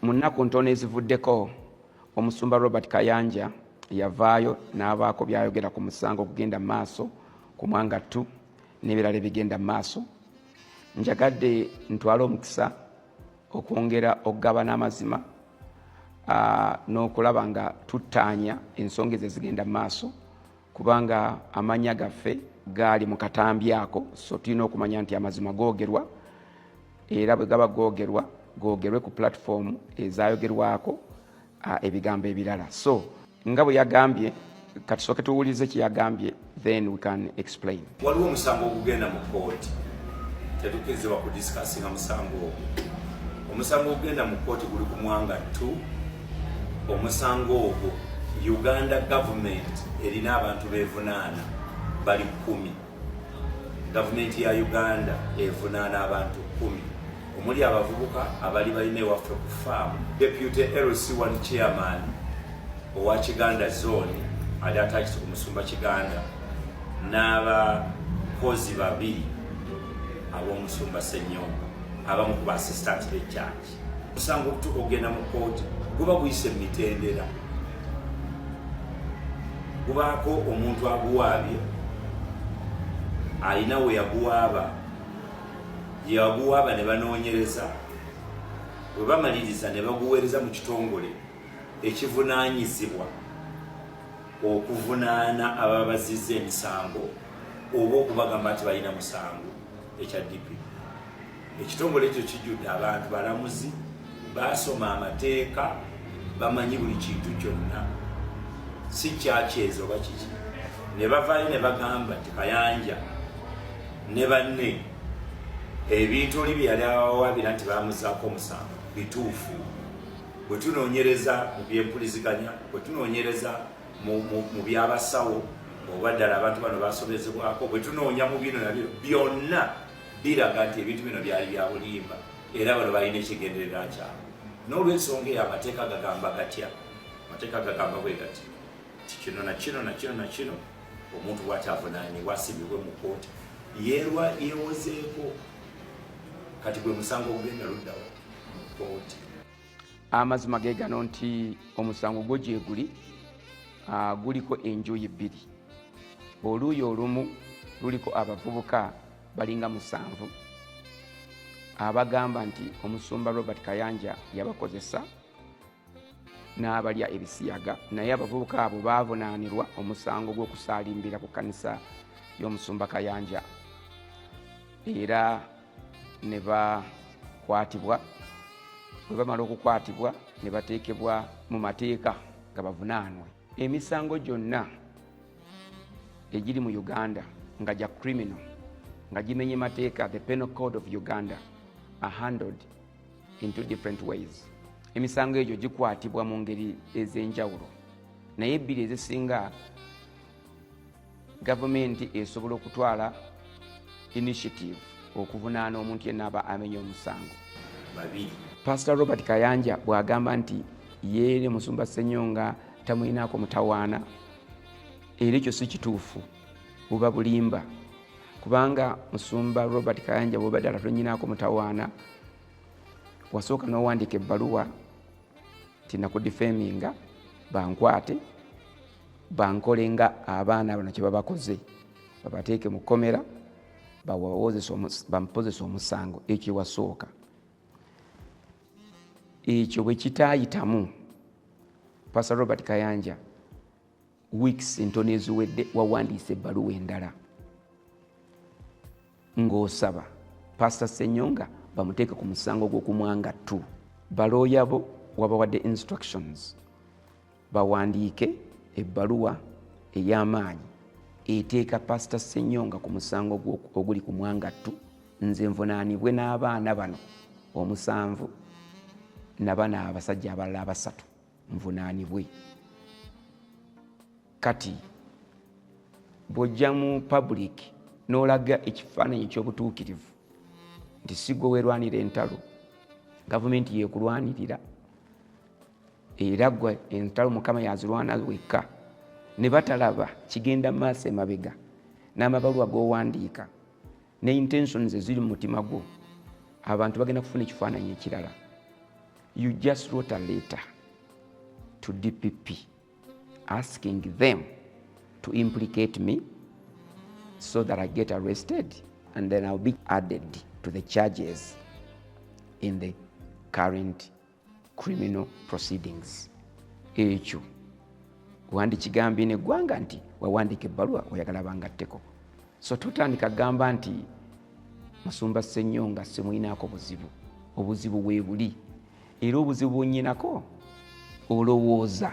Mu nnaku ntono ezivuddeko, Omusumba Robert Kayanja yavaayo n'abaako by'ayogera ku musango ogugenda mu maaso ku Mwangattu n'ebirala ebigenda mu maaso. Njagadde ntwale omukisa okwongera okugabana amazima n'okulaba nga tuttaanya ensonga ezo ezigenda mu maaso, kubanga amannya gaffe gaali mu katambi ako, so tulina okumanya nti amazima googerwa, era bwe gaba googerwa, googerwe ku platform ezayogerwako ebigambo ebirala. So nga bwe yagambye, katusooke tuwulize kye yagambye, then we can explain. Waliwo omusango ogugenda mu kooti, tetukkirizibwa kudiscussinga musango ogwo. Omusango ogugenda mu kooti guli ku Mwanga 2. Omusango ogwo, Uganda government erina abantu bevunaana bali 10. Gavumenti ya Uganda evunaana abantu 10, omuli abavubuka abali balina ewaffe ku faamu, deputy LC1 chairman owa Kiganda Zone ali attached ku Musumba Kiganda, n'abakozi babiri ab'Omusumba Senyonga, abamu ku baassistant b'ekyaki. Omusango okutuuka okugenda mu kooti guba guyise mu mitendera. Gubaako omuntu aguwaabye, alina we yaguwaaba, yaguwaaba ne banoonyereza. Bwe bamaliriza ne baguweereza mu kitongole ekivunaanyizibwa okuvunaana ababazizza emisango oba okubagamba nti balina musango, ekya DP. Ekitongole ekyo kijjudde abantu balamuzi, basoma amateeka, bamanyi buli kintu kyonna, si kyakyezo oba kiki. Ne bavaayo ne bagamba nti Kayanja ne banne, ebintu oli bye yali abawaabira nti bamuzaako omusango bituufu. Bwe tunoonyereza mu byempuliziganya, bwe tunoonyereza mu byabasawo, oba ddala abantu bano basobezebwako, bwe tunoonya mu bino nabyo byonna, biraga nti ebintu bino byali bya bulimba, era bano balina ekigenderera kyabwe. N'olwensonga eyo, amateeka gagamba gatya? Amateeka gagamba bwe gati ti kino na kino na kino na kino, omuntu bwati avunaanibwa, asibibwe mu kooti, yerwa yewozeeko. Kati gwe musango ogugenda luddawo mu kooti. Amazima ge gano nti omusango gwo gyeguli guliko enjuyi bbiri. Oluuyi olumu luliko abavubuka balinga musanvu abagamba nti Omusumba Robert Kayanja yabakozesa n'abalya ebisiyaga, naye abavubuka abo baavunaanirwa omusango gw'okusaalimbira ku kkanisa y'Omusumba Kayanja era ne bakwatibwa. Bwe bamala okukwatibwa ne bateekebwa mu mateeka nga bavunaanwe. Emisango gyonna egiri mu Uganda nga gya criminal, nga gimenye mateeka, the Penal Code of Uganda, are handled in two different ways. Emisango egyo gikwatibwa mu ngeri ez'enjawulo, naye ebbiri ezisinga, gavumenti esobola okutwala initiative okuvunaana omuntu yenna aba amenya omusango. Babiri. Pastor Robert Kayanja bw'agamba nti ye ne Musumba Senyonga tamulinaako mutawaana, era ekyo si kituufu, buba bulimba, kubanga Musumba Robert Kayanja, bwoba ddala tonyinaako mutawaana, wasooka n'owandiika ebbaluwa ti nakudefaminga, bankwate bankole nga abaana bano kye babakoze, babateeke mu kkomera, bampozesa omusango. Ekyo ewasooka. Ekyo bwe kitaayitamu, Pastor Robert Kayanja, weeks ntono eziwedde wawandiisa ebbaluwa endala ng'osaba Pastor Senyonga bamuteeke ku musango gw'okumwanga ttu. Balooya bo wabawadde instructions bawandiike ebbaluwa ey'amaanyi eteeka Pastor Senyonga ku musango oguli ku Mwangattu, nze nvunaanibwe n'abaana bano omusanvu nabana abasajja abalala abasatu nvunaanibwe. Kati bw'ojja mu public n'olaga ekifaananyi eky'obutuukirivu nti si gwe weerwanira entalo, gavumenti yeekulwanirira, era gwe entalo Mukama yazirwana wekka, ne batalaba kigenda maaso emabega n'amabaluwa g'owandiika ne intentions eziri mu mutima gwo, abantu bagenda kufuna ekifaananyi ekirala. You just wrote a letter to DPP asking them to implicate me so that I get arrested and then I'll be added to the charges in the current criminal proceedings. Ekyo wandikigambye neggwanga nti wawandika ebbaluwa oyagala bangatteko. So totandika gamba nti Musumba Ssenyonga simuyinaako buzibu. Obuzibu weebuli, era obuzibu bwonyinako olowooza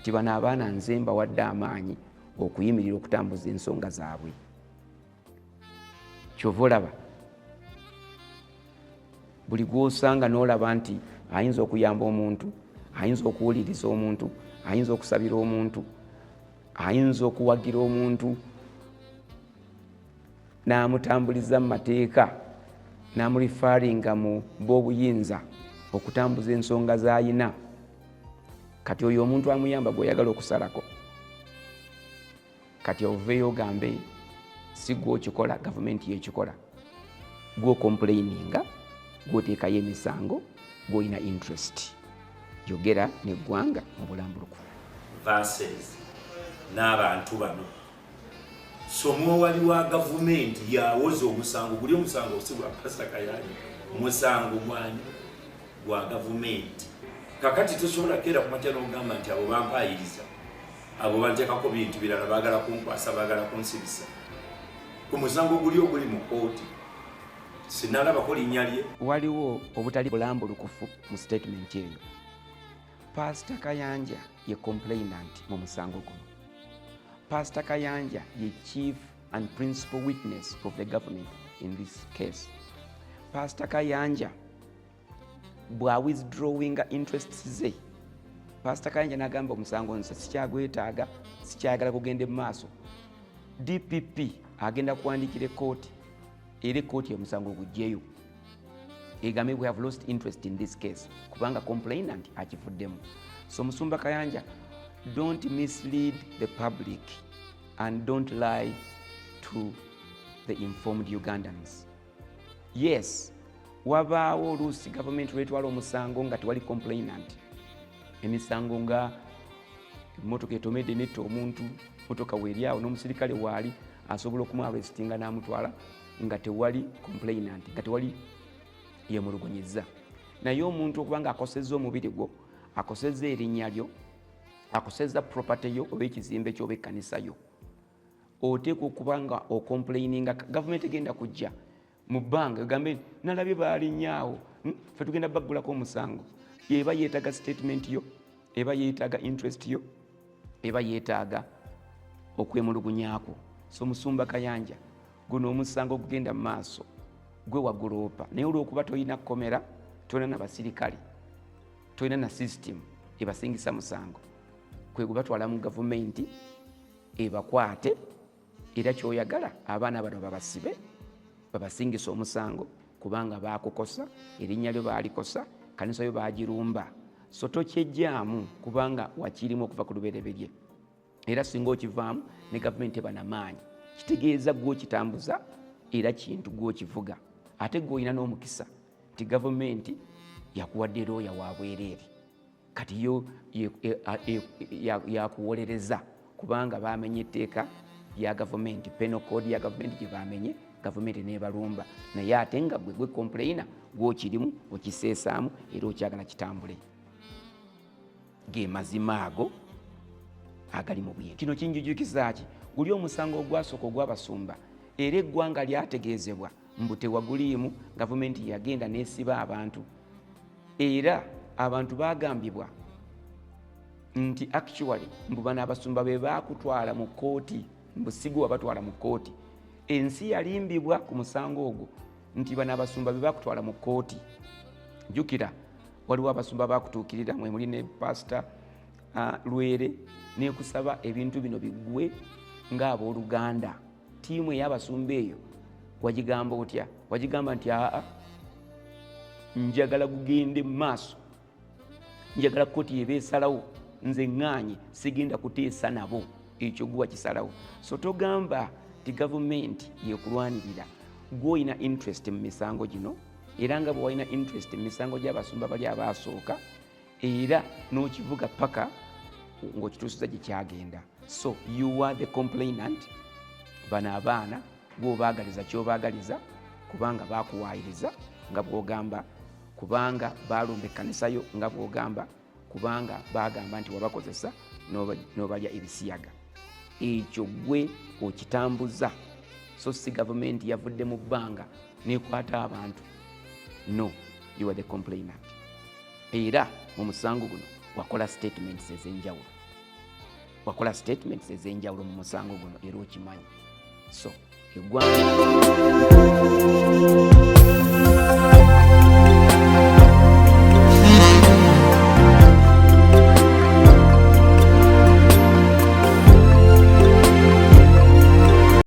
nti bano abaana nze mbawadde amaanyi okuyimirira okutambuza ensonga zaabwe. Kyova olaba buli gwosanga n'olaba nti ayinza okuyamba omuntu, ayinza okuwuliriza omuntu, ayinza okusabira omuntu, ayinza okuwagira omuntu n'amutambuliza mu mateeka, n'amureferinga mu b'obuyinza okutambuza ensonga z'ayina. Kati oyo omuntu amuyamba gw'oyagala okusalako. Kati oveeyo ogambe si gwe okikola, gavumenti yekikola. Gw'ocomplaininga, gw'oteekayo emisango, gw'olina interest. Yogera neggwanga mu bulambulukufu. Versus n'abantu bano, so omwowali wa gavumenti yawoza omusango guli. Omusango si gwa Pasita Kayanja, musango gwani? Gwa gavumenti. Kakati tosobola keera kumakya n'ogamba nti abo bampayiriza, abo banteekako bintu birala, baagala kunkwasa, baagala kunsibisa ku musango guli oguli mu kooti. Sinalabako linnya lye. Waliwo obutali bulambulukufu mu statement eyo. Pasita Kayanja ye complainant mu musango guno. Pasita Kayanja ye chief and principal witness of the government in this case. Pasita Kayanja bwa withdrawinga interests ze, Pasita Kayanja n'agamba omusango nze sikyagwetaaga, sikyayagala kugenda mu maaso, DPP agenda kuwandiikira ekkooti, era ekkooti omusango gugjeyo egambe we have lost interest in this case kubanga complainant akivuddemu. So Musumba Kayanja, don't mislead the public and don't lie to the informed Ugandans. Yes, wabaawo oluusi gavumenti lwetwala omusango nga tewali complainant, emisango nga emotoka etomedde netta omuntu, motoka weeryawo n'omusirikale waali asobola okumuarrestinga n'amutwala nga tewali complainant, nga tewali yemulugunyizza. Naye omuntu okuba nga akosezza omubiri gwo, akosezza erinnya lyo, akosezza property yo oba ekizimbe kyo oba ekkanisa yo, oteekwa okuba nga ocomplaininga. Gavumenti egenda kujja mu bbanga egambe nalabye baalinyaawo, Fe tugenda baggulako omusango. Eba yeetaaga statement yo, eba yeetaaga interest yo, eba yeetaaga okwemulugunyako. So Musumba Kayanja, guno omusango ogugenda mu maaso gwe waguloopa, naye olwokuba tolina kkomera, tolina na basirikale, tolina na system ebasingisa musango, kwe gubatwala mu gavumenti ebakwate. Era kyoyagala abaana bano babasibe, babasingisa omusango kubanga bakukosa erinnya lyo, baalikosa kanisa yo, bagirumba. So tokyejjaamu kubanga wakirimu okuva ku lubereberye, era singa okivaamu ne gavumenti eba namaanyi, kitegeeza gwokitambuza era kintu gwokivuga. Ate gwe olina n'omukisa nti gavumenti yakuwadde looya wa bwereere. Kati yo yakuwolereza kubanga bamenye etteeka lya gavumenti, penal code ya gavumenti gye bamenye, gavumenti nebalumba. Naye ate nga gwe complainer, gwokirimu, okiseesaamu era okyagala kitambule. Ge mazima ago agali mu bwino. Kino kinjujukiza ki? Guli omusango ogwasooka ogw'abasumba, era eggwanga lyategeezebwa mbu tewaguliimu. Gavumenti yagenda n'esiba abantu, era abantu bagambibwa nti actually mbu bano abasumba be bakutwala mu kooti, mbu sigwe wabatwala mu kooti. Ensi yalimbibwa ku musango ogwo nti bano abasumba be bakutwala mu kooti. Jjukira waliwo abasumba bakutuukirira, mwe muli ne Pasita Lwere, nekusaba ebintu bino biggwe ng'abooluganda. Ttiimu ey'abasumba eyo wagigamba otya? Wagigamba nti aa, njagala gugende mu maaso, njagala kooti yeba esalawo, nze ŋŋaanye, sigenda kuteesa nabo. Ekyo guwa kisalawo. So togamba nti gavumenti yekulwanirira, gwoyina interest mu misango gino. Era nga bwe walina interest mu misango gy'abasumba bali abaasooka, era n'okivuga paka ng'okituusiza gye kyagenda. So you are the complainant. Bano abaana gwobaagaliza kyobaagaliza, kubanga bakuwaayiriza nga bw'ogamba, kubanga baalumba ekkanisa yo nga bw'ogamba, kubanga bagamba nti wabakozesa n'obalya ebisiyaga. Ekyo gwe okitambuza, so si gavumenti yavudde mu bbanga nekwata abantu. No, you are the complainant. Era mu musango guno wakola statements ez'enjawulo, wakola statements ez'enjawulo mu musango guno, era okimanyi. So eggwanga